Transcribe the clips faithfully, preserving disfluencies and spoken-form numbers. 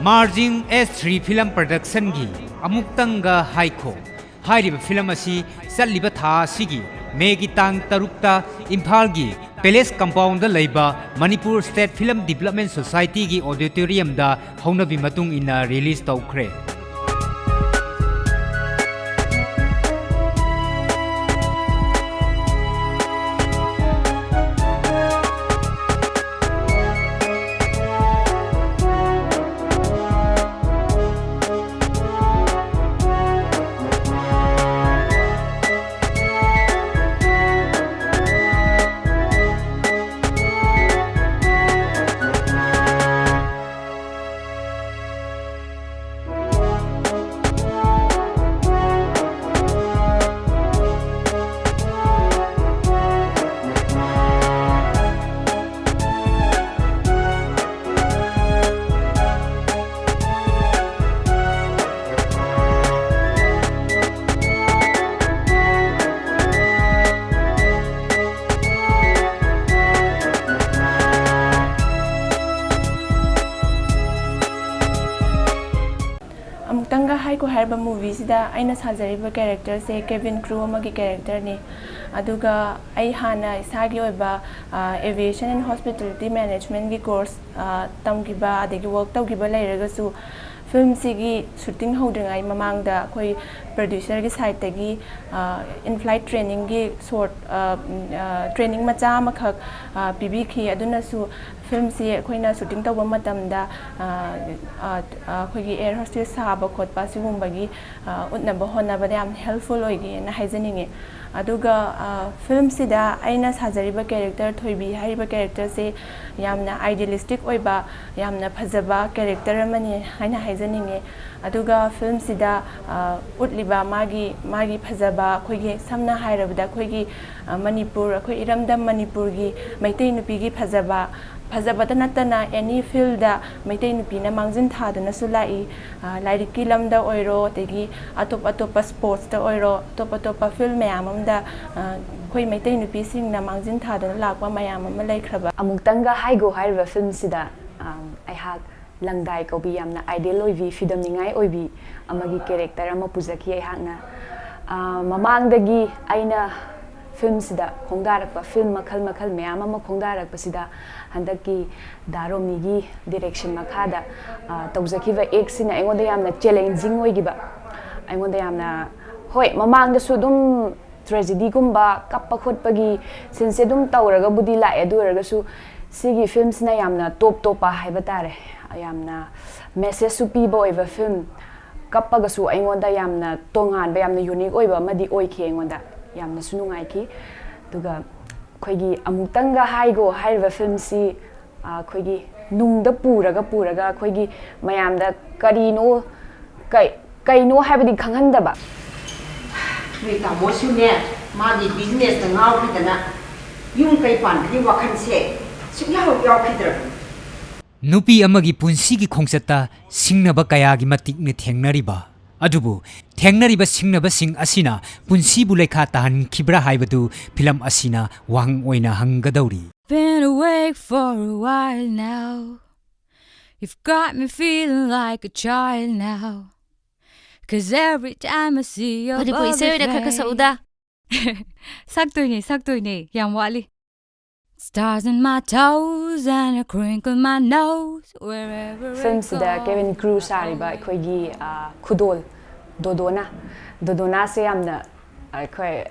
Marging S three Film Productionꯒꯤ ꯑꯃꯨꯛꯇꯪꯒ ꯍꯥꯏꯈꯣ ꯍꯥꯏꯔꯤꯕ film ꯑꯁꯤ ꯆꯠꯂꯤꯕ ꯊꯥ ꯑꯁꯤꯒꯤ ꯃꯦꯒꯤ ꯇꯥꯡ ꯇꯔꯨꯛꯇ ꯏꯝꯐꯥꯜꯒꯤ Palace Compoundꯗ ꯂꯩꯕ Manipur State Film Development Societyꯒꯤ auditoriumꯗ ꯍꯧꯅꯕꯤ ꯃꯇꯨꯡ ꯏꯟꯅ release ꯇꯧꯈ꯭ꯔꯦ꯫ ꯑꯃꯨꯛꯇꯪꯒ ꯍꯥꯏꯈꯣ ꯍꯥꯏꯔꯤꯕ movieꯁꯤꯗ ꯑꯩꯅ ꯁꯥꯖꯔꯤꯕ characterꯁꯦ cabin crew ꯑꯃꯒꯤ characterꯅꯤ꯫ ꯑꯗꯨꯒ ꯑꯩ ꯍꯥꯟꯅ ꯏꯁꯥꯒꯤ ꯑꯣꯏꯕ, ꯑ, Aviation and Hospitality Managementꯀꯤ course, ꯑ, ꯇꯝꯈꯤꯕ ꯑꯗꯒꯤ work ꯇꯧꯈꯤꯕ ꯂꯩꯔꯒꯁꯨ, filmꯁꯤꯒꯤ shooting ꯍꯧꯗ꯭ꯔꯤꯉꯩ ꯃꯃꯥꯡꯗ ꯑꯩꯈꯣꯏ producerꯒꯤ sideꯇꯒꯤ, ꯑ, in-flight trainingꯒꯤ short, ꯑ, ꯎꯝ, ꯑ, training ꯃꯆꯥ ꯑꯃꯈꯛ, ꯑ, ꯄꯤꯕꯤꯈꯤ꯫ ꯑꯗꯨꯅꯁꯨ filmꯁꯤ ꯑꯩꯈꯣꯏꯅ shooting ꯇꯧꯕ ꯃꯇꯝꯗ, ꯑ, ꯑ, ꯑ, ꯑꯩꯈꯣꯏꯒꯤ air hostess ꯁꯥꯕ ꯈꯣꯠꯄ ꯑꯁꯤꯒꯨꯝꯕꯒꯤ, ꯑ, ꯎꯠꯅꯕ ꯍꯣꯠꯅꯕꯗ ꯌꯥꯝ helpful ꯑꯣꯏꯈꯤꯑꯅ ꯍꯥꯏꯖꯅꯤꯡꯉꯤ꯫ ꯑꯗꯨꯒ, ꯑ, filmꯁꯤꯗ ꯑꯩꯅ ꯁꯥꯖꯔꯤꯕ character ꯊꯣꯏꯕꯤ ꯍꯥꯏꯔꯤꯕ characterꯁꯦ ꯌꯥꯝꯅ idealistic ꯑꯣꯏꯕ, ꯌꯥꯝꯅ ꯐꯖꯕ character ꯑꯃꯅꯤ ꯍꯥꯏꯅ ꯍꯥꯏꯖꯅꯤꯡꯉꯤ꯫ ꯑꯗꯨꯒ filmꯁꯤꯗ, ꯑ, ꯎꯠꯂꯤꯕ ꯃꯥꯒꯤ, ꯃꯥꯒꯤ ꯐꯖꯕ, ꯑꯩꯈꯣꯏꯒꯤ ꯁꯝꯅ ꯍꯥꯏꯔꯕꯗ ꯑꯩꯈꯣꯏꯒꯤ, ꯑ, ꯃꯅꯤꯄꯨꯔ, ꯑꯩꯈꯣꯏ ꯏꯔꯝꯗꯝ ꯃꯅꯤꯄꯨꯔꯒꯤ ꯃꯩꯇꯩ ꯅꯨꯄꯤꯒꯤ ꯐꯖꯕ, ꯐꯖꯕꯗ ꯅꯠꯇꯅ any fieldꯗ ꯃꯩꯇꯩ ꯅꯨꯄꯤꯅ ꯃꯥꯡꯖꯤꯟ ꯊꯥꯗꯨꯅꯁꯨ ꯂꯥꯛꯏ꯫ ꯑ, ꯂꯥꯏꯔꯤꯛꯀꯤ ꯂꯝꯗ ꯑꯣꯏꯔꯣ, ꯑꯗꯒꯤ ꯑꯇꯣꯞ ꯑꯇꯣꯞꯄ sportsꯇ ꯑꯣꯏꯔꯣ, ꯑꯇꯣꯞ ꯑꯇꯣꯞꯄ field ꯃꯌꯥꯝ ꯑꯃꯗ, ꯑ, ꯑꯩꯈꯣꯏ ꯃꯩꯇꯩ ꯅꯨꯄꯤꯁꯤꯡꯅ ꯃꯥꯡꯖꯤꯟ ꯊꯥꯗꯨꯅ ꯂꯥꯛꯄ ꯃꯌꯥꯝ ꯑꯃ ꯂꯩꯈ꯭ꯔꯕ꯫ ꯑꯃꯨꯛꯇꯪꯒ ꯍꯥꯏꯒꯣ ꯍꯥꯏꯔꯤꯕ filmꯁꯤꯗ, ꯑꯝ, ꯑꯩꯍꯥꯛ ꯂꯪꯗꯥꯏ ꯀꯧꯕꯤ ꯌꯥꯝꯅ ideal ꯑꯣꯏꯕꯤ, ꯐꯤꯗꯝꯅꯤꯡꯉꯥꯏ ꯑꯣꯏꯕꯤ ꯑꯃꯒꯤ character ꯑꯃ ꯄꯨꯖꯈꯤ ꯑꯩꯍꯥꯛꯅ꯫ ꯑꯥ, ꯃꯃꯥꯡꯗꯒꯤ ꯑꯩꯅ filmꯁꯤꯗ ꯈꯣꯡꯗꯥꯔꯛꯄ film ꯃꯈꯜ ꯃꯈꯜ ꯃꯌꯥꯝ ꯑꯃ ꯈꯣꯡꯗꯥꯔꯛꯄꯁꯤꯗ ꯍꯟꯗꯛꯀꯤ ꯗꯥ ꯔꯣꯃꯤꯒꯤ direction ꯃꯈꯥꯗ, ꯑꯥ, ꯇꯧꯖꯈꯤꯕ actꯁꯤꯅ ꯑꯩꯉꯣꯟꯗ ꯌꯥꯝꯅ challenging ꯑꯣꯏꯈꯤꯕ꯫ ꯑꯩꯉꯣꯟꯗ ꯌꯥꯝꯅ, ꯍꯣꯏ, ꯃꯃꯥꯡꯗꯁꯨ ꯑꯗꯨꯝ tragedyꯒꯨꯝꯕ ꯀꯞꯄ ꯈꯣꯠꯄꯒꯤ sceneꯁꯦ ꯑꯗꯨꯝ ꯇꯧꯔꯒꯕꯨꯗꯤ ꯂꯥꯛꯑꯦ, ꯑꯗꯨ ꯑꯣꯏꯔꯒꯁꯨ ꯁꯤꯒꯤ filmꯁꯤꯅ ꯌꯥꯝꯅ top ꯇꯣꯞꯄ ꯍꯥꯏꯕ ꯇꯥꯔꯦ, ꯌꯥꯝꯅ messageꯁꯨ ꯄꯤꯕ ꯑꯣꯏꯕ film, ꯀꯞꯄꯒꯁꯨ ꯑꯩꯉꯣꯟꯗ ꯌꯥꯝꯅ ꯇꯣꯉꯥꯟꯕ, ꯌꯥꯝꯅ unique ꯑꯣꯏꯕ ꯑꯃꯗꯤ ꯑꯣꯏꯈꯤ ꯑꯩꯉꯣꯟꯗ꯫ ꯌꯥꯝꯅꯁꯨ ꯅꯨꯡꯉꯥꯏꯈꯤ꯫ ꯑꯗꯨꯒ ꯑꯩꯈꯣꯏꯒꯤ ꯑꯃꯨꯛꯇꯪꯒ ꯍꯥꯏꯒꯣ ꯍꯥꯏꯔꯤꯕ filmꯁꯤ, ꯑ, ꯑꯩꯈꯣꯏꯒꯤ ꯅꯨꯡꯗ ꯄꯨꯔꯒ ꯄꯨꯔꯒ ꯑꯩꯈꯣꯏꯒꯤ ꯃꯌꯥꯝꯗ ꯀꯔꯤꯅꯣ, ꯀꯩ-, ꯀꯩꯅꯣ ꯍꯥꯏꯕꯗꯤ ꯈꯪꯍꯟꯗꯕ꯫ ꯅꯣꯏ ꯇꯥꯃꯣꯁꯨꯅꯦ, ꯃꯥꯒꯤ businessꯇ ꯉꯥꯎꯈꯤꯗꯅ ꯌꯨꯝ ꯀꯩ ꯄꯥꯟꯕꯒꯤ ꯋꯥꯈꯜꯁꯦ ꯁꯨꯛꯌꯥꯎ ꯌꯥꯎꯈꯤꯗ꯭ꯔꯕꯅꯤ꯫ ꯅꯨꯄꯤ ꯑꯃꯒꯤ ꯄꯨꯟꯁꯤꯒꯤ ꯈꯣꯡꯆꯠꯇ ꯁꯤꯡꯅꯕ ꯀꯌꯥꯒꯤ ꯃꯇꯤꯛꯅ ꯊꯦꯡꯅꯔꯤꯕ꯫ ꯑꯗꯨꯕꯨ ꯊꯦꯡꯅꯔꯤꯕ ꯁꯤꯡꯅꯕꯁꯤꯡ ꯑꯁꯤꯅ ꯄꯨꯟꯁꯤꯕꯨ ꯂꯩꯈꯥ ꯇꯥꯍꯟꯈꯤꯕ꯭ꯔꯥ ꯍꯥꯏꯕꯗꯨ film ꯑꯁꯤꯅ ꯋꯥꯍꯪ ꯑꯣꯏꯅ ꯍꯪꯒꯗꯧꯔꯤ꯫ Been awake for a while now. You've got me feeling like a child now. Cause every time I see your Manipur ꯏꯁꯩ ꯑꯣꯏꯅ ꯈꯔ ꯈꯔ ꯁꯛꯎꯗ꯫ ꯁꯛꯇꯣꯏꯅꯦ, ꯁꯛꯇꯣꯏꯅꯦ, ꯌꯥꯝ ꯋꯥꯠꯂꯤ. Stars in my toes and a crinkle in my nose wherever I Filmꯁꯤꯗ go. Cabin Crew ꯁꯥꯔꯤꯕ ꯑꯩꯈꯣꯏꯒꯤ, ꯑ, ꯈꯨꯗꯣꯜ ꯗꯣꯗꯣꯅꯥ, ꯗꯣꯗꯣꯅꯥꯁꯦ ꯌꯥꯝꯅ ꯑꯩꯈꯣꯏ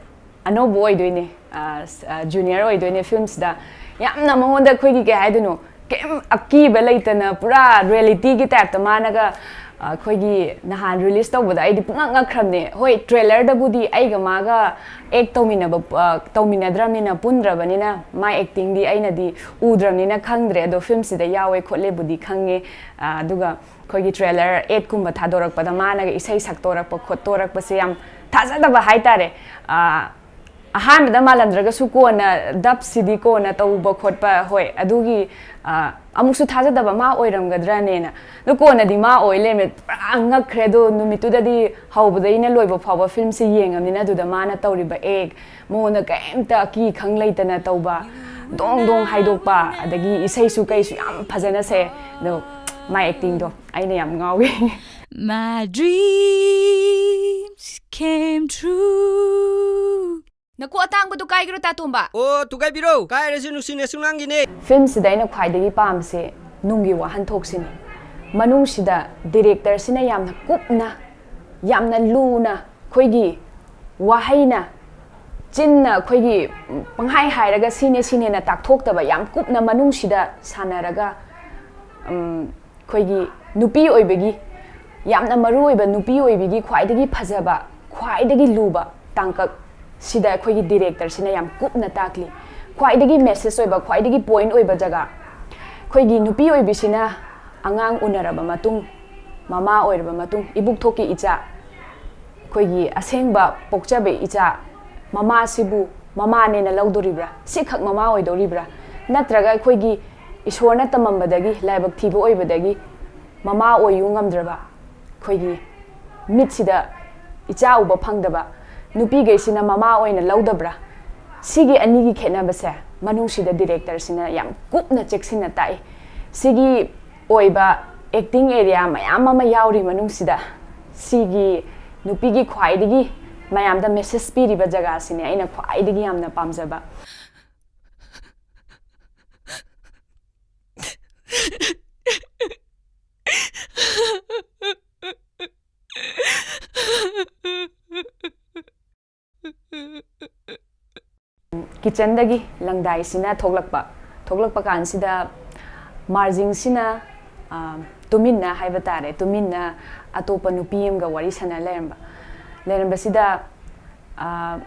ꯑꯅꯧꯕ ꯑꯣꯏꯗꯣꯏꯅꯦ, ꯑ, ꯁ-, ꯑ, junior ꯑꯣꯏꯗꯣꯏꯅꯦ filmꯁꯤꯗ꯫ ꯌꯥꯝꯅ ꯃꯉꯣꯟꯗ ꯑꯩꯈꯣꯏꯒꯤ ꯀꯩ ꯍꯥꯏꯗꯣꯏꯅꯣ, ꯀꯩꯝ ꯑꯀꯤꯕ ꯂꯩꯇꯅ ꯄꯨꯔꯥ realityꯒꯤ typeꯇ ꯃꯥꯅꯒ, ꯑ, ꯑꯩꯈꯣꯏꯒꯤ ꯅꯍꯥꯟ release ꯇꯧꯕꯗ ꯑꯩꯗꯤ ꯄꯨꯡꯉꯛ ꯉꯛꯈ꯭ꯔꯕꯅꯦ꯫ ꯍꯣꯏ, trailerꯗꯕꯨꯗꯤ ꯑꯩꯒ ꯃꯥꯒ act ꯇꯧꯃꯤꯟꯅꯕ, ꯑ, ꯇꯧꯃꯤꯟꯅꯗ꯭ꯔꯕꯅꯤꯅ, ꯄꯨꯟꯗ꯭ꯔꯕꯅꯤꯅ ꯃꯥ actingꯗꯤ ꯑꯩꯅꯗꯤ ꯎꯗ꯭ꯔꯕꯅꯤꯅ ꯈꯪꯗ꯭ꯔꯦ, ꯑꯗꯣ filmꯁꯤꯗ ꯌꯥꯎꯋꯦ ꯈꯣꯠꯂꯦꯕꯨꯗꯤ ꯈꯪꯉꯦ꯫ ꯑ, ꯑꯗꯨꯒ ꯑꯩꯈꯣꯏꯒꯤ trailer adꯀꯨꯝꯕ ꯊꯥꯗꯣꯔꯛꯄꯗ ꯃꯥꯅꯒ ꯏꯁꯩ ꯁꯛꯇꯣꯔꯛꯄ ꯈꯣꯠꯇꯣꯔꯛꯄꯁꯦ ꯌꯥꯝ ꯊꯥꯖꯗꯕ ꯍꯥꯏꯇꯥꯔꯦ꯫ ꯑ, ꯑꯍꯥꯟꯕꯗ ꯃꯥꯜꯂꯝꯗ꯭ꯔꯒꯁꯨ ꯀꯣꯟꯅ dubꯁꯤꯗꯤ ꯀꯣꯟꯅ ꯇꯧꯕ ꯈꯣꯠꯄ, ꯍꯣꯏ, ꯑꯗꯨꯒꯤ, ꯑ, ꯑꯃꯨꯛꯁꯨ ꯊꯥꯖꯗꯕ ꯃꯥ ꯑꯣꯏꯔꯝꯒꯗ꯭ꯔꯅꯦꯅ꯫ ꯑꯗꯣ ꯀꯣꯟꯅꯗꯤ ꯃꯥ ꯑꯣꯏ ꯂꯩꯔꯝꯃꯦ꯫ ꯄꯨꯔꯥ ꯉꯛꯈ꯭ꯔꯦ꯫ ꯑꯗꯣ ꯅꯨꯃꯤꯠꯇꯨꯗꯗꯤ ꯍꯧꯕꯗꯩꯅ ꯂꯣꯏꯕ ꯐꯥꯎꯕ filmꯁꯦ ꯌꯦꯡꯉꯕꯅꯤꯅ ꯑꯗꯨꯗ ꯃꯥꯅ ꯇꯧꯔꯤꯕ act, ꯃꯉꯣꯟꯗ ꯀꯩꯝꯇ ꯑꯀꯤ ꯈꯪ ꯂꯩꯇꯅ ꯇꯧꯕ, ꯗꯣꯡ ꯗꯣꯡ ꯍꯥꯏꯗꯣꯛꯄ, ꯑꯗꯒꯤ ꯏꯁꯩꯁꯨ ꯀꯩꯁꯨ ꯌꯥꯝ ꯐꯖꯅ ꯁꯛꯑꯦ꯫ ꯑꯗꯣ My actingꯗꯣ ꯑꯩꯅ ꯌꯥꯝ ꯉꯥꯎꯋꯦ꯫ My dreams came true. ꯅꯀꯣꯛ ꯑꯇꯥꯡꯕꯗꯣ ꯀꯥꯏꯒꯤꯔꯣ, ꯇꯥꯇꯣꯝꯕ? ꯑꯣ, ꯊꯨꯒꯥꯏꯕꯤꯔꯣ꯫ ꯀꯥꯏꯔꯁꯨ ꯅꯨꯡꯁꯤꯅꯁꯨ ꯅꯪꯒꯤꯅꯦ꯫ Filmꯁꯤꯗ ꯑꯩꯅ ꯈ꯭ꯋꯥꯏꯗꯒꯤ ꯄꯥꯝꯕꯁꯦ ꯅꯨꯡꯒꯤ ꯋꯥꯍꯟꯊꯣꯛꯁꯤꯅꯤ꯫ ꯃꯅꯨꯡꯁꯤꯗ directorꯁꯤꯅ ꯌꯥꯝꯅ ꯀꯨꯞꯅ, ꯌꯥꯝꯅ ꯂꯨꯅ, ꯑꯩꯈꯣꯏꯒꯤ ꯋꯥꯍꯩꯅ, ꯆꯤꯟꯅ ꯑꯩꯈꯣꯏꯒꯤ ꯄꯪꯍꯥꯏ ꯍꯥꯏꯔꯒ ꯁꯤꯅꯦ ꯁꯤꯅꯦꯅ ꯇꯥꯛꯊꯣꯛꯇꯕ, ꯌꯥꯝ ꯀꯨꯞꯅ ꯃꯅꯨꯡꯁꯤꯗ ꯁꯥꯟꯅꯔꯒ, ꯎꯝ, ꯑꯩꯈꯣꯏꯒꯤ ꯅꯨꯄꯤ ꯑꯣꯏꯕꯒꯤ, ꯌꯥꯝꯅ ꯃꯔꯨ ꯑꯣꯏꯕ ꯅꯨꯄꯤ ꯑꯣꯏꯕꯒꯤ ꯈ꯭ꯋꯥꯏꯗꯒꯤ ꯐꯖꯕ, ꯈ꯭ꯋꯥꯏꯗꯒꯤ ꯂꯨꯕ ꯇꯥꯡꯀꯛ ꯁꯤꯗ ꯑꯩꯈꯣꯏꯒꯤ directorꯁꯤꯅ ꯌꯥꯝ ꯀꯨꯞꯅ ꯇꯥꯛꯂꯤ꯫ ꯈ꯭ꯋꯥꯏꯗꯒꯤ message ꯑꯣꯏꯕ, ꯈ꯭ꯋꯥꯏꯗꯒꯤ point ꯑꯣꯏꯕ ꯖꯒꯥ, ꯑꯩꯈꯣꯏꯒꯤ ꯅꯨꯄꯤ ꯑꯣꯏꯕꯤꯁꯤꯅ ꯑꯉꯥꯡ ꯎꯅꯔꯕ ꯃꯇꯨꯡ, ꯃꯃꯥ ꯑꯣꯏꯔꯕ ꯃꯇꯨꯡ, ꯏꯕꯨꯛꯊꯣꯛꯀꯤ ꯏꯆꯥ, ꯑꯩꯈꯣꯏꯒꯤ ꯑꯁꯦꯡꯕ ꯄꯣꯛꯆꯕ ꯏꯆꯥ, ꯃꯃꯥꯁꯤꯕꯨ ꯃꯃꯥꯅꯦꯅ ꯂꯧꯗꯣꯔꯤꯕ꯭ꯔꯥ? ꯁꯤꯈꯛ ꯃꯃꯥ ꯑꯣꯏꯗꯧꯔꯤꯕ꯭ꯔꯥ? ꯅꯠꯇ꯭ꯔꯒ ꯑꯩꯈꯣꯏꯒꯤ ꯏꯁꯣꯔꯅ ꯇꯝꯃꯝꯕꯗꯒꯤ, ꯂꯥꯏꯕꯛ ꯊꯤꯕ ꯑꯣꯏꯕꯗꯒꯤ ꯃꯃꯥ ꯑꯣꯏꯌꯨ ꯉꯝꯗ꯭ꯔꯕ, ꯑꯩꯈꯣꯏꯒꯤ ꯃꯤꯠꯁꯤꯗ ꯏꯆꯥ ꯎꯕ ꯐꯪꯗꯕ ꯅꯨꯄꯤꯈꯩꯁꯤꯅ ꯃꯃꯥ ꯑꯣꯏꯅ ꯂꯧꯗꯕ꯭ꯔꯥ? ꯁꯤꯒꯤ ꯑꯅꯤꯒꯤ ꯈꯦꯠꯅꯕꯁꯦ ꯃꯅꯨꯡꯁꯤꯗ directorꯁꯤꯅ ꯌꯥꯝ ꯀꯨꯞꯅ ꯆꯦꯛꯁꯤꯟꯅ ꯇꯥꯛꯏ꯫ ꯁꯤꯒꯤ ꯑꯣꯏꯕ acting area ꯃꯌꯥꯝ ꯑꯃ ꯌꯥꯎꯔꯤ ꯃꯅꯨꯡꯁꯤꯗ꯫ ꯁꯤꯒꯤ ꯅꯨꯄꯤꯒꯤ ꯈ꯭ꯋꯥꯏꯗꯒꯤ ꯃꯌꯥꯝꯗ message ꯄꯤꯔꯤꯕ ꯖꯒꯥꯁꯤꯅꯦ ꯑꯩꯅ ꯈ꯭ꯋꯥꯏꯗꯒꯤ ꯌꯥꯝꯅ ꯄꯥꯝꯖꯕ꯫ Kitchenꯗꯒꯤ ꯂꯪꯗꯥꯏꯁꯤꯅ ꯊꯣꯛꯂꯛꯄ, ꯊꯣꯛꯂꯛꯄ ꯀꯥꯟꯁꯤꯗ ꯃꯥꯔꯖꯤꯡꯁꯤꯅ, ꯑ, ꯇꯨꯃꯤꯟꯅ ꯍꯥꯏꯕ ꯇꯥꯔꯦ, ꯇꯨꯃꯤꯟꯅ ꯑꯇꯣꯞꯄ ꯅꯨꯄꯤ ꯑꯃꯒ ꯋꯥꯔꯤ ꯁꯥꯟꯅ ꯂꯩꯔꯝꯕ꯫ ꯂꯩꯔꯝꯕꯁꯤꯗ, ꯑ,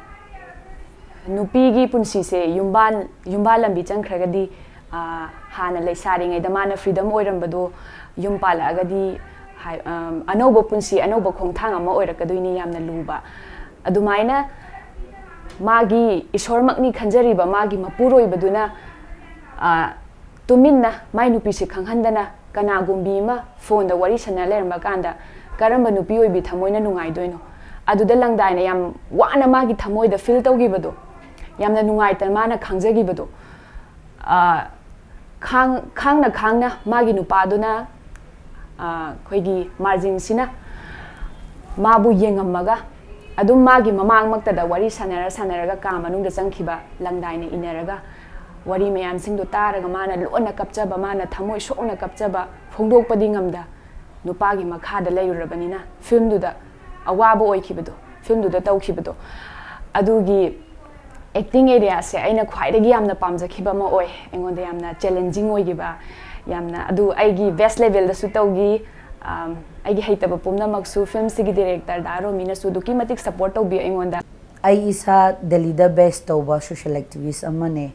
ꯅꯨꯄꯤꯒꯤ ꯄꯨꯟꯁꯤꯁꯦ ꯌꯨꯝꯕꯥꯟ, ꯌꯨꯝꯕꯥꯟ ꯂꯝꯕꯤ ꯆꯪꯈ꯭ꯔꯒꯗꯤ, ꯑ, ꯍꯥꯟꯅ ꯂꯩꯁꯥꯔꯤꯉꯩꯗ ꯃꯥꯅ freedom ꯑꯣꯏꯔꯝꯕꯗꯣ ꯌꯨꯝ ꯄꯥꯜꯂꯛꯑꯒꯗꯤ ꯍꯥꯏ-, ꯑꯝ, ꯑꯅꯧꯕ ꯄꯨꯟꯁꯤ, ꯑꯅꯧꯕ ꯈꯣꯡꯊꯥꯡ ꯑꯃ ꯑꯣꯏꯔꯛꯀꯗꯣꯏꯅꯤ, ꯌꯥꯝꯅ ꯂꯨꯕ꯫ ꯑꯗꯨꯃꯥꯏꯅ ꯃꯥꯒꯤ ꯏꯁꯣꯔꯃꯛꯅꯤ ꯈꯟꯖꯔꯤꯕ ꯃꯥꯒꯤ ꯃꯄꯨꯔꯣꯏꯕꯗꯨꯅ, ꯑ, ꯇꯨꯃꯤꯟꯅ ꯃꯥꯏ ꯅꯨꯄꯤꯁꯦ ꯈꯪꯍꯟꯗꯅ ꯀꯅꯥꯒꯨꯝꯕꯤ ꯑꯃ phoneꯗ ꯋꯥꯔꯤ ꯁꯥꯟꯅ ꯂꯩꯔꯝꯕ ꯀꯥꯟꯗ ꯀꯔꯝꯕ ꯅꯨꯄꯤ ꯑꯣꯏꯕꯤ ꯊꯃꯣꯏꯅ ꯅꯨꯡꯉꯥꯏꯗꯣꯏꯅꯣ? ꯑꯗꯨꯗ ꯂꯪꯗꯥꯏꯅ ꯌꯥꯝ ꯋꯥꯅ ꯃꯥꯒꯤ ꯊꯃꯣꯏꯗ feel ꯇꯧꯈꯤꯕꯗꯣ, ꯌꯥꯝꯅ ꯅꯨꯡꯉꯥꯏꯇꯅ ꯃꯥꯅ ꯈꯥꯡꯖꯈꯤꯕꯗꯣ, ꯑ, ꯈꯥꯡ-, ꯈꯥꯡꯅ ꯈꯥꯡꯅ ꯃꯥꯒꯤ ꯅꯨꯄꯥꯗꯨꯅ ꯑꯩꯈꯣꯏꯒꯤ ꯃꯥꯔꯖꯤꯡꯁꯤꯅ ꯃꯥꯕꯨ ꯌꯦꯡꯉꯝꯃꯒ, ꯑꯗꯨꯝ ꯃꯥꯒꯤ ꯃꯃꯥꯡꯃꯛꯇꯗ ꯋꯥꯔꯤ ꯁꯥꯟꯅꯔ ꯁꯥꯟꯅꯔꯒ ꯀꯥ ꯃꯅꯨꯡꯗ ꯆꯪꯈꯤꯕ, ꯂꯪꯗꯥꯏꯅ ꯏꯟꯅꯔꯒ ꯋꯥꯔꯤ ꯃꯌꯥꯝꯁꯤꯡꯗꯣ ꯇꯥꯔꯒ ꯃꯥꯅ ꯂꯣꯟꯅ ꯀꯞꯆꯕ, ꯃꯥꯅ ꯊꯃꯣꯏ ꯁꯣꯛꯅ ꯀꯞꯆꯕ ꯐꯣꯡꯗꯣꯛꯄꯗꯤ ꯉꯝꯗ, ꯅꯨꯄꯥꯒꯤ ꯃꯈꯥꯗ ꯂꯩꯔꯨꯔꯕꯅꯤꯅ ꯐꯤꯂꯝꯗꯨꯗ ꯑꯋꯥꯕ ꯑꯣꯏꯈꯤꯕꯗꯣ, ꯐꯤꯂꯝꯗꯨꯗ ꯇꯧꯈꯤꯕꯗꯣ, ꯑꯗꯨꯒꯤ ꯑꯦꯛꯇꯤꯡ ꯑꯦꯔꯤꯌꯥꯁꯦ ꯑꯩꯅ ꯈ꯭ꯋꯥꯏꯗꯒꯤ ꯌꯥꯝꯅ ꯄꯥꯝꯖꯈꯤꯕ ꯑꯃ ꯑꯣꯏ꯫ ꯑꯩꯉꯣꯟꯗ ꯌꯥꯝꯅ ꯆꯦꯂꯦꯟꯖꯤꯡ ꯑꯣꯏꯈꯤꯕ, ꯌꯥꯝꯅ, ꯑꯗꯨ ꯑꯩꯒꯤ ꯕꯦꯁ ꯂꯦꯚꯦꯜꯗꯁꯨ ꯇꯧꯈꯤ꯫ ꯑꯝ, ꯑꯩꯒꯤ ꯍꯩꯇꯕ ꯄꯨꯝꯅꯃꯛꯁꯨ ꯐꯤꯂꯝꯁꯤꯒꯤ ꯗꯤꯔꯦꯛꯇꯔ ꯗꯥ ꯔꯣꯃꯤꯅꯁꯨ ꯑꯗꯨꯛꯀꯤ ꯃꯇꯤꯛ ꯁꯄꯣꯔꯠ ꯇꯧꯕꯤ ꯑꯩꯉꯣꯟꯗ꯫ ꯑꯩ ꯏꯁꯥ ꯗꯦꯜꯂꯤꯗ ꯕꯦꯁ ꯇꯧꯕ ꯁꯣꯁꯤꯌꯦꯜ ꯑꯦꯛꯇꯤꯚꯤꯁ ꯑꯃꯅꯦ꯫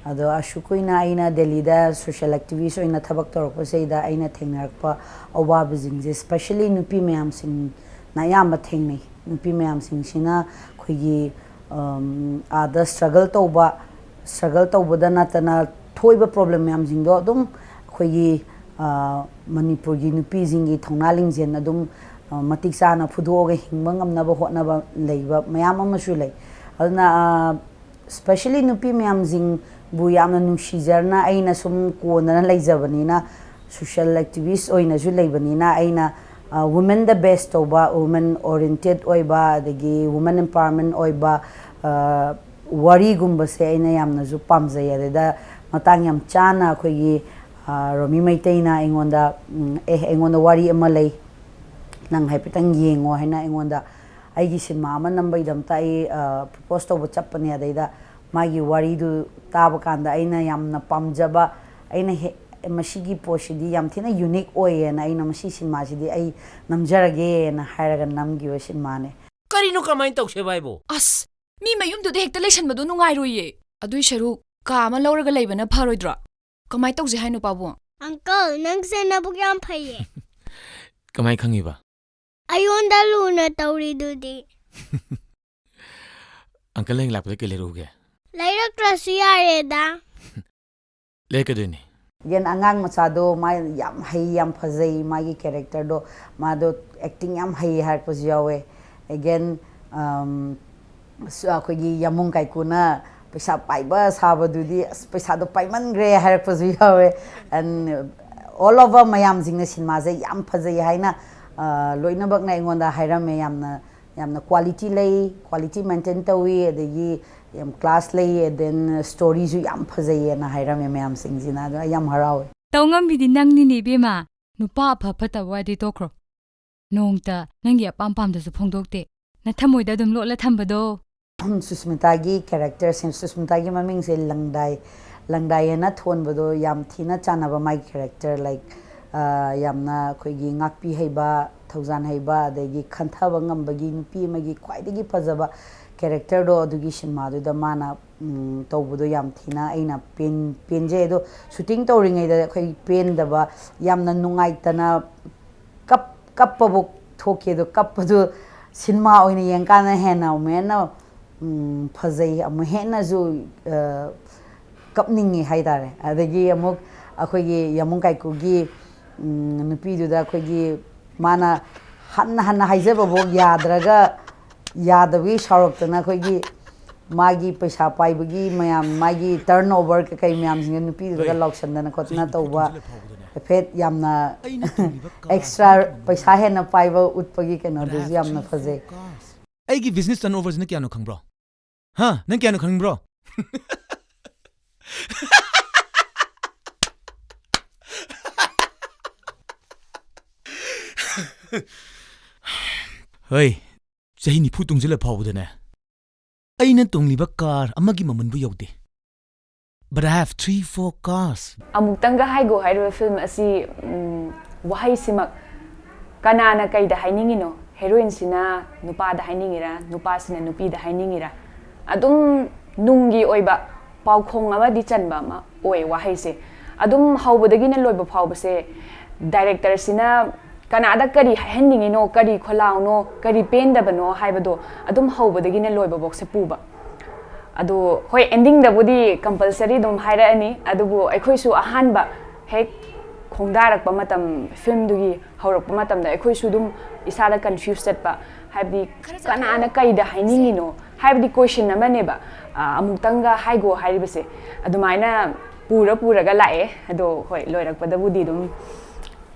ꯑꯗꯣ ꯑꯁꯨꯛ ꯀꯨꯏꯅ ꯑꯩꯅ ꯗꯦꯜꯂꯤꯗ ꯁꯣꯁꯤꯌꯦꯜ ꯑꯦꯛꯇꯤꯚꯤꯁ ꯑꯣꯏꯅ ꯊꯕꯛ ꯇꯧꯔꯛꯄꯁꯤꯗꯩꯗ ꯑꯩꯅ ꯊꯦꯡꯅꯔꯛꯄ ꯑꯋꯥꯕꯁꯤꯡꯁꯦ, ꯁ꯭ꯄꯦꯁꯦꯜꯂꯤ ꯅꯨꯄꯤ ꯃꯌꯥꯝꯁꯤꯡꯅ ꯑꯌꯥꯝꯕ ꯊꯦꯡꯅꯩ꯫ ꯅꯨꯄꯤ ꯃꯌꯥꯝꯁꯤꯡꯁꯤꯅ ꯑꯩꯈꯣꯏꯒꯤ, ꯑꯝ, ꯑꯥꯗ ꯁ꯭ꯇ꯭ꯔꯒꯜ ꯇꯧꯕ, ꯁ꯭ꯇ꯭ꯔꯒꯜ ꯇꯧꯕꯗ ꯅꯠꯇꯅ ꯊꯣꯛꯏꯕ ꯄ꯭ꯔꯣꯕ꯭ꯂꯦꯝ ꯃꯌꯥꯝꯁꯤꯡꯗꯣ ꯑꯗꯨꯝ ꯑꯩꯈꯣꯏꯒꯤ, ꯑ, ꯃꯅꯤꯄꯨꯔꯒꯤ ꯅꯨꯄꯤꯁꯤꯡꯒꯤ ꯊꯧꯅꯥ ꯂꯤꯡꯖꯦꯜ ꯑꯗꯨꯝ, ꯑ, ꯃꯇꯤꯛ ꯆꯥꯅ ꯐꯨꯗꯣꯛꯑꯒ ꯍꯤꯡꯕ ꯉꯝꯅꯕ ꯍꯣꯠꯅꯕ ꯂꯩꯕ ꯃꯌꯥꯝ ꯑꯃꯁꯨ ꯂꯩ꯫ ꯑꯗꯨꯅ, ꯑ, ꯁ꯭ꯄꯦꯁꯦꯜꯂꯤ ꯅꯨꯄꯤ ꯃꯌꯥꯝꯁꯤꯡꯕꯨ ꯌꯥꯝꯅ ꯅꯨꯡꯁꯤꯖꯅ ꯑꯩꯅ ꯁꯨꯝ ꯀꯣꯟꯗꯅ ꯂꯩꯖꯕꯅꯤꯅ, ꯁꯣꯁꯤꯌꯦꯜ ꯑꯦꯛꯇꯤꯚꯤꯁ ꯑꯣꯏꯅꯁꯨ ꯂꯩꯕꯅꯤꯅ, ꯑꯩꯅ, ꯑ, ꯋꯨꯃꯦꯟꯗ ꯕꯦꯁ ꯇꯧꯕ, ꯋꯨꯃꯦꯟ ꯑꯣꯔꯤꯌꯦꯟꯇꯦꯠ ꯑꯣꯏꯕ, ꯑꯗꯒꯤ ꯋꯨꯃꯦꯟ ꯑꯦꯝꯄꯥꯋꯔꯃꯦꯟ ꯑꯣꯏꯕ, ꯑ, ꯋꯥꯔꯤꯒꯨꯝꯕꯁꯦ ꯑꯩꯅ ꯌꯥꯝꯅꯁꯨ ꯄꯥꯝꯖꯩ꯫ ꯑꯗꯩꯗ ꯃꯇꯥꯡ ꯌꯥꯝ ꯆꯥꯅ ꯑꯩꯈꯣꯏꯒꯤ, ꯑ, ꯔꯣꯃꯤ ꯃꯩꯇꯩꯅ ꯑꯩꯉꯣꯟꯗ, ꯎꯝ, "ꯑꯦ, ꯑꯩꯉꯣꯟꯗ ꯋꯥꯔꯤ ꯑꯃ ꯂꯩ, ꯅꯪ ꯍꯥꯏꯐꯦꯠꯇꯪ ꯌꯦꯡꯉꯣ" ꯍꯥꯏꯅ ꯑꯩꯉꯣꯟꯗ ꯑꯩꯒꯤ ꯁꯤꯅꯦꯃꯥ ꯑꯃ ꯅꯝꯕꯒꯤꯗꯃꯛꯇ ꯑꯩ, ꯑ, ꯄ꯭ꯔꯣꯄꯣꯁ ꯇꯧꯕ ꯆꯠꯄꯅꯦ꯫ ꯑꯗꯩꯗ ꯃꯥꯒꯤ ꯋꯥꯔꯤꯗꯨ ꯇꯥꯕ ꯀꯥꯟꯗ ꯑꯩꯅ ꯌꯥꯝꯅ ꯄꯥꯝꯖꯕ, ꯑꯩꯅ ꯍꯦ-, "ꯃꯁꯤꯒꯤ ꯄꯣꯠꯁꯤꯗꯤ ꯌꯥꯝ ꯊꯤꯅ ꯌꯨꯅꯤꯛ ꯑꯣꯏꯌꯦꯅ, ꯑꯩꯅ ꯃꯁꯤ ꯁꯤꯅꯦꯃꯥꯁꯤꯗꯤ ꯑꯩ ꯅꯝꯖꯔꯒꯦꯅ" ꯍꯥꯏꯔꯒ ꯅꯝꯈꯤꯕ ꯁꯤꯅꯦꯃꯥꯅꯦ꯫ ꯀꯔꯤꯅꯣ ꯀꯃꯥꯏꯅ ꯇꯧꯁꯦꯕ ꯍꯥꯏꯕꯣ? ꯑꯁ, ꯃꯤ ꯃꯌꯨꯝꯗꯨꯗ ꯍꯦꯛꯇ ꯂꯩꯁꯟꯕꯗꯣ ꯅꯨꯡꯉꯥꯏꯔꯣꯏꯌꯦ꯫ ꯑꯗꯨꯏ ꯁꯔꯨꯛ ꯀꯥ ꯑꯃ ꯂꯧꯔꯒ ꯂꯩꯕꯅ ꯐꯔꯣꯏꯗ꯭ꯔꯣ? ꯀꯃꯥꯏꯅ ꯇꯧꯁꯦ ꯍꯥꯏꯅꯣ, ꯄꯥꯕꯨꯡ? ꯑꯪꯀꯜ, ꯅꯪꯁꯦ ꯅꯕꯨꯛ ꯌꯥꯝ ꯐꯩꯌꯦ꯫ ꯀꯃꯥꯏ ꯈꯪꯉꯤꯕ? ꯑꯩꯉꯣꯟꯗ ꯂꯨꯅ ꯇꯧꯔꯤꯗꯨꯗꯤ꯫ ꯑꯪꯀꯜ ꯍꯌꯦꯡ ꯂꯥꯛꯄꯗ ꯀꯩ ꯂꯩꯔꯛꯎꯒꯦ? ꯂꯩꯔꯛꯇ꯭ꯔꯁꯨ ꯌꯥꯔꯦꯗ꯫ ꯂꯩꯔꯛꯀꯗꯣꯏꯅꯤ꯫ ꯑꯦꯒꯦꯟ, ꯑꯉꯥꯡ ꯃꯆꯥꯗꯣ ꯃꯥ ꯌꯥꯝ ꯍꯩ, ꯌꯥꯝ ꯐꯖꯩ, ꯃꯥꯒꯤ ꯀꯦꯔꯦꯛꯇꯔꯗꯣ, ꯃꯥꯗꯣ ꯑꯦꯛꯇꯤꯡ ꯌꯥꯝ ꯍꯩ ꯍꯥꯏꯔꯛꯄꯁꯨ ꯌꯥꯎꯋꯦ꯫ ꯑꯦꯒꯦꯟ, ꯑꯝ, ꯑꯁ, ꯑꯩꯈꯣꯏꯒꯤ ꯌꯥꯃꯨꯡ ꯀꯥꯏꯀꯨꯅ ꯄꯩꯁꯥ ꯄꯥꯏꯕ ꯁꯥꯕꯗꯨꯗꯤ, "ꯑꯁ, ꯄꯩꯁꯥꯗꯣ ꯄꯥꯏꯃꯟꯈ꯭ꯔꯦ" ꯍꯥꯏꯔꯛꯄꯁꯨ ꯌꯥꯎꯋꯦ꯫ ꯑꯦꯟ All over ꯃꯌꯥꯝꯁꯤꯡꯅ ꯁꯤꯅꯦꯃꯥꯁꯦ ꯌꯥꯝ ꯐꯖꯩ ꯍꯥꯏꯅ, ꯑ, ꯂꯣꯏꯅꯃꯛꯅ ꯑꯩꯉꯣꯟꯗ ꯍꯥꯏꯔꯝꯃꯦ꯫ ꯌꯥꯝꯅ, ꯌꯥꯝꯅ quality ꯂꯩ, quality maintain ꯇꯧꯏ, ꯑꯗꯒꯤ ꯌꯥꯝ class ꯂꯩ, and then storyꯁꯨ ꯌꯥꯝ ꯐꯖꯩꯌꯦꯅ ꯍꯥꯏꯔꯝꯃꯦ ꯃꯌꯥꯝꯁꯤꯡꯁꯤꯅ꯫ ꯑꯗꯣ ꯑꯩ ꯌꯥꯝ ꯍꯔꯥꯎꯋꯦ꯫ ꯇꯧ ꯉꯝꯕꯤꯗꯤ ꯅꯪꯅꯤꯅꯦ ꯏꯕꯦꯝꯃ꯫ ꯅꯨꯄꯥ ꯑꯐ ꯐꯠꯇꯕ ꯋꯥꯗꯤ ꯇꯣꯛꯈ꯭ꯔꯣ꯫ ꯅꯣꯡꯇ ꯅꯪꯒꯤ ꯑꯄꯥꯝ ꯄꯥꯝꯗꯁꯨ ꯐꯣꯡꯗꯣꯛꯇꯦ꯫ ꯅꯊꯃꯣꯏꯗ ꯑꯗꯨꯝ ꯂꯣꯠꯂ ꯊꯝꯕꯗꯣ꯫ ꯁꯨꯁꯃꯤꯇꯥꯒꯤ characterꯁꯦ, ꯁꯨꯁꯃꯤꯇꯥꯒꯤ ꯃꯃꯤꯡꯁꯦ ꯂꯪꯗꯥꯏ, ꯂꯪꯗꯥꯏ ꯍꯥꯏꯅ ꯊꯣꯟꯕꯗꯣ ꯌꯥꯝ ꯊꯤꯅ ꯆꯥꯟꯅꯕ꯫ ꯃꯥꯒꯤ character, like, ꯑ, ꯌꯥꯝꯅ ꯑꯩꯈꯣꯏꯒꯤ ꯉꯥꯛꯄꯤ ꯍꯩꯕ, ꯊꯧꯖꯥꯟ ꯍꯩꯕ, ꯑꯗꯒꯤ ꯈꯟꯊꯕ ꯉꯝꯕꯒꯤ ꯅꯨꯄꯤ ꯑꯃꯒꯤ ꯈ꯭ꯋꯥꯏꯗꯒꯤ ꯐꯖꯕ characterꯗꯣ ꯑꯗꯨꯒꯤ ꯁꯤꯅꯦꯃꯥꯗꯨꯗ ꯃꯥꯅ, ꯎꯝ, ꯇꯧꯕꯗꯣ ꯌꯥꯝ ꯊꯤꯅ ꯑꯩꯅ ꯄꯦꯟ-, ꯄꯦꯟꯖꯩ꯫ ꯑꯗꯣ shooting ꯇꯧꯔꯤꯉꯩꯗ ꯑꯩꯈꯣꯏ ꯄꯦꯟꯗꯕ, ꯌꯥꯝꯅ ꯅꯨꯡꯉꯥꯏꯇꯅ ꯀꯞ-, ꯀꯞꯄꯕꯨ ꯊꯣꯛꯈꯤ꯫ ꯑꯗꯣ ꯀꯞꯄꯗꯨ ꯁꯤꯅꯦꯃꯥ ꯑꯣꯏꯅ ꯌꯦꯡꯀꯥꯟꯗ ꯍꯦꯟꯅ ꯑꯃꯨꯛ ꯍꯦꯟꯅ, ꯎꯝ, ꯐꯖꯩ, ꯑꯃꯨꯛ ꯍꯦꯟꯅꯁꯨ, ꯑ, ꯀꯞꯅꯤꯡꯉꯤ ꯍꯥꯏꯇꯥꯔꯦ꯫ ꯑꯗꯒꯤ ꯑꯃꯨꯛ ꯑꯩꯈꯣꯏꯒꯤ ꯌꯥꯃꯨꯡ ꯀꯥꯏꯀꯨꯒꯤ, ꯎꯝ, ꯅꯨꯄꯤꯗꯨꯗ ꯑꯩꯈꯣꯏꯒꯤ ꯃꯥꯅ ꯍꯟꯅ ꯍꯟꯅ ꯍꯥꯏꯖꯕꯐꯥꯎ ꯌꯥꯗ꯭ꯔꯒ, ꯌꯥꯗꯕꯒꯤ ꯁꯥꯎꯔꯛꯇꯅ ꯑꯩꯈꯣꯏꯒꯤ ꯃꯥꯒꯤ ꯄꯩꯁꯥ ꯄꯥꯏꯕꯒꯤ ꯃꯌꯥꯝ, ꯃꯥꯒꯤ turnover ꯀꯩꯀꯩ ꯃꯌꯥꯝꯁꯤꯡꯗꯣ ꯅꯨꯄꯤꯗꯨꯗꯒ ꯂꯥꯎꯁꯟꯗꯅ ꯈꯣꯠꯇꯅ ꯇꯧꯕ, ꯍꯥꯏꯐꯦꯠ ꯌꯥꯝꯅ extra ꯄꯩꯁꯥ ꯍꯦꯟꯅ ꯄꯥꯏꯕ ꯎꯠꯄꯒꯤ ꯀꯩꯅꯣꯗꯨꯁꯨ ꯌꯥꯝꯅ ꯐꯖꯩ꯫ ꯑꯩꯒꯤ business turnoverꯁꯤꯅ ꯀꯌꯥꯅꯣ ꯈꯪꯕ꯭ꯔꯣ? ꯍꯥ? ꯅꯪ ꯀꯌꯥꯅꯣ ꯈꯪꯕ꯭ꯔꯣ? ꯍꯣꯏ, ꯆꯍꯤ ꯅꯤꯐꯨ ꯇꯨꯡꯁꯤꯜꯂ ꯐꯥꯎꯕꯗꯅꯦ, ꯑꯩꯅ ꯇꯣꯡꯂꯤꯕ car ꯑꯃꯒꯤ ꯃꯃꯜꯕꯨ ꯌꯧꯗꯦ꯫ But I have three, four cars. ꯑꯃꯨꯛꯇꯪꯒ ꯍꯥꯏꯒꯣ ꯍꯥꯏꯔꯤꯕ film ꯑꯁꯤ, ꯎꯝ, ꯋꯥꯍꯩꯁꯤꯃꯛ ꯀꯅꯥꯅ ꯀꯩꯗ ꯍꯥꯏꯅꯤꯡꯉꯤꯅꯣ? Heroineꯁꯤꯅ ꯅꯨꯄꯥꯗ ꯍꯥꯏꯅꯤꯡꯉꯤꯔꯥ, ꯅꯨꯄꯥꯁꯤꯅ ꯅꯨꯄꯤꯗ ꯍꯥꯏꯅꯤꯡꯉꯤꯔꯥ? ꯑꯗꯨꯝ ꯅꯨꯡꯒꯤ ꯑꯣꯏꯕ ꯄꯥꯎꯈꯣꯡ ꯑꯃꯗꯤ ꯆꯟꯕ ꯑꯃ ꯑꯣꯏ ꯋꯥꯍꯩꯁꯦ꯫ ꯑꯗꯨꯝ ꯍꯧꯕꯗꯒꯤꯅ ꯂꯣꯏꯕ ꯐꯥꯎꯕꯁꯦ directorꯁꯤꯅ ꯀꯅꯥꯗ ꯀꯔꯤ ꯍꯥꯏꯍꯟꯅꯤꯡꯉꯤꯅꯣ, ꯀꯔꯤ ꯈꯣꯜꯂꯥꯎꯅꯣ, ꯀꯔꯤ ꯄꯦꯟꯗꯕꯅꯣ ꯍꯥꯏꯕꯗꯣ ꯑꯗꯨꯝ ꯍꯧꯕꯗꯒꯤꯅ ꯂꯣꯏꯕꯐꯥꯎꯁꯦ ꯄꯨꯕ꯫ ꯑꯗꯣ ꯍꯣꯏ, endingꯗꯕꯨꯗꯤ compulsory ꯑꯗꯨꯝ ꯍꯥꯏꯔꯛꯑꯅꯤ, ꯑꯗꯨꯕꯨ ꯑꯩꯈꯣꯏꯁꯨ ꯑꯍꯥꯟꯕ ꯍꯦꯛ ꯈꯣꯡꯗꯥꯔꯛꯄ ꯃꯇꯝ, filmꯗꯨꯒꯤ ꯍꯧꯔꯛꯄ ꯃꯇꯝꯗ ꯑꯩꯈꯣꯏꯁꯨ ꯑꯗꯨꯝ ꯏꯁꯥꯗ confuse ꯆꯠꯄ, ꯍꯥꯏꯕꯗꯤ ꯀꯅꯥꯅ ꯀꯩꯗ ꯍꯥꯏꯅꯤꯡꯉꯤꯅꯣ ꯍꯥꯏꯕꯗꯤ question ꯑꯃꯅꯦꯕ, ꯑ, ꯑꯃꯨꯛꯇꯪꯒ ꯍꯥꯏꯒꯣ ꯍꯥꯏꯔꯤꯕꯁꯦ꯫ ꯑꯗꯨꯃꯥꯏꯅ ꯄꯨꯔ ꯄꯨꯔꯒ ꯂꯥꯛꯑꯦ꯫ ꯑꯗꯣ ꯍꯣꯏ, ꯂꯣꯏꯔꯛꯄꯗꯕꯨꯗꯤ ꯑꯗꯨꯝ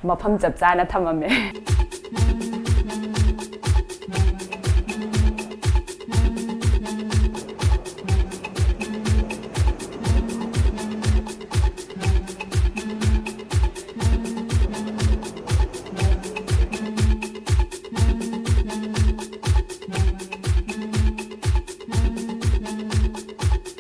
ꯃꯐꯝ ꯆꯞ ꯆꯥꯅ ꯊꯝꯃꯝꯃꯦ꯫